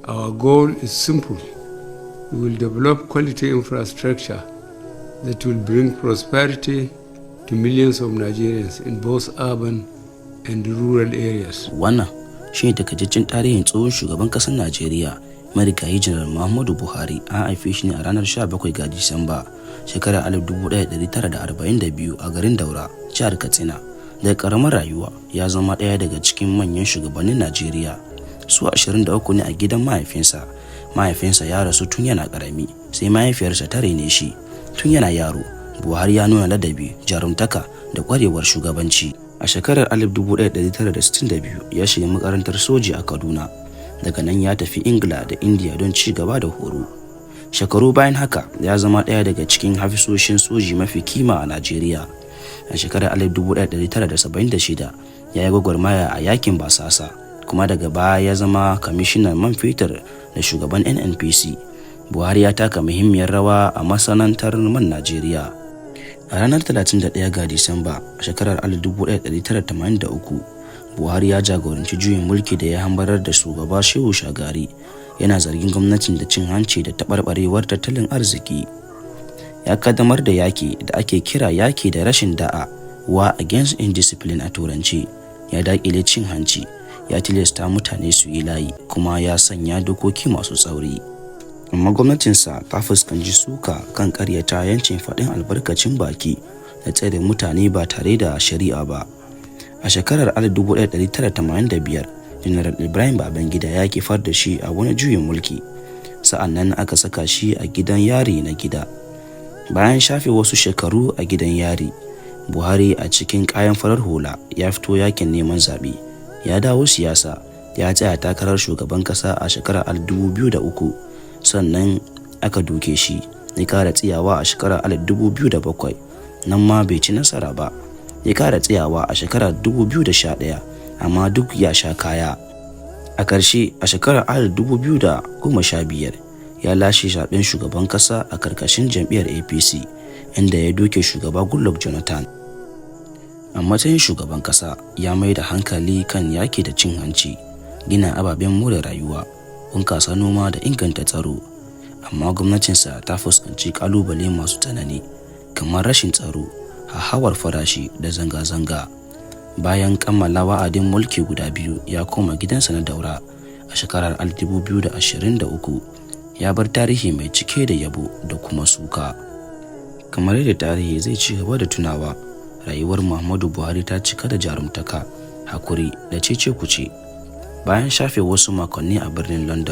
Our goal is simple. We will develop quality infrastructure that will bring prosperity to millions of Nigerians in both urban and rural areas. Wannan shi ne takaitaccen tarihin tsohon shugaban ƙasar Najeriya, marigayi Janar Muhammadu Buhari. An haife shi ne a ranar 17 ga Disamba shekarar 1942 a garin Daura, jihar Katsina. Daga ƙaramar rayuwa ya zama ɗaya daga cikin manyan shugabannin Najeriya. Su 23 ne a gidan mahaifinsa. Mahaifinsa ya rasu tun yana ƙarami, sai mahaifiyarsa ta raine shi. Tun yana yaro, Buhari ya nuna ladabi, jarumtaka da ƙwarewar shugabanci. A shekarar 1962 ya shiga makarantar soji a Kaduna. Daga nan ya tafi Ingila da Indiya don ci gaba da horo. Shekaru bayan haka ya zama ɗaya daga cikin hafisoshin soji mafi kima a Najeriya. A shekarar 1976 ya yi gwagwarmaya a yakin basasa, kuma daga baya ya zama kwamishinan man fetur da shugaban NNPC. Buhari ya taka muhimmiyar rawa a masana'antar man Najeriya. A ranar 31 ga Disamba a shekarar 1983, Buhari ya jagoranci juyin mulki da ya hambarar da shugaba Shehu Shagari, yana zargin gwamnatin da cin hanci da taɓarɓarewar tattalin arziki. Ya kaddamar da yaki da ake kira yaki da rashin da'a, War Against Indiscipline a Turanci. Ya daƙile cin hanci, ya tilasta mutane su yi layi, kuma ya sanya dokoki masu tsauri. Amma gwamnatinsa ta fuskanci suka kan karyata 'yancin faɗin albarkacin baki da tsare mutane ba tare da shari'a ba. A shekarar 1985, Janar Ibrahim Babangida ya kifar da shi a wani juyin mulki. Sa'an nan aka saka shi a gidan yari na gida. Bayan shafe wasu shekaru a gidan yari, Buhari a cikin kayan farar hula ya fito yakin neman zaɓe. Ya dawo siyasa, ya tsaya takarar shugaban ƙasa a shekarar 2003, sannan aka doke shi. Ya kara tsayawa a shekarar 2007, nan ma bai ci nasara ba. Ya kara tsayawa a shekarar 2011, amma duk ya sha kaya. A ƙarshe, a shekarar 2015, ya lashe zaben shugaban ƙasa a karkashin jam'iyyar APC, inda ya doke shugaba Goodluck Jonathan. A matsayin shugaban ƙasa, ya mai da hankali kan yaki da cin hanci, gina ababen more rayuwa, bunƙasa noma da inganta tsaro. Amma gwamnatinsa ta fuskanci ƙalubale masu tsanani kamar rashin tsaro, hauhawar farashi da zanga-zanga. Bayan kammala wa'adin mulki guda biyu, ya koma gidansa na Daura a shekarar 2023. Ya bar tarihi mai cike da yabo da kuma suka. Kamar yadda tarihi zai ci gaba da tunawa, rayuwar Muhammadu Buhari ta cika da jarumtaka, hakuri da cece-kuce. Bayan shafe wasu makonni a birnin London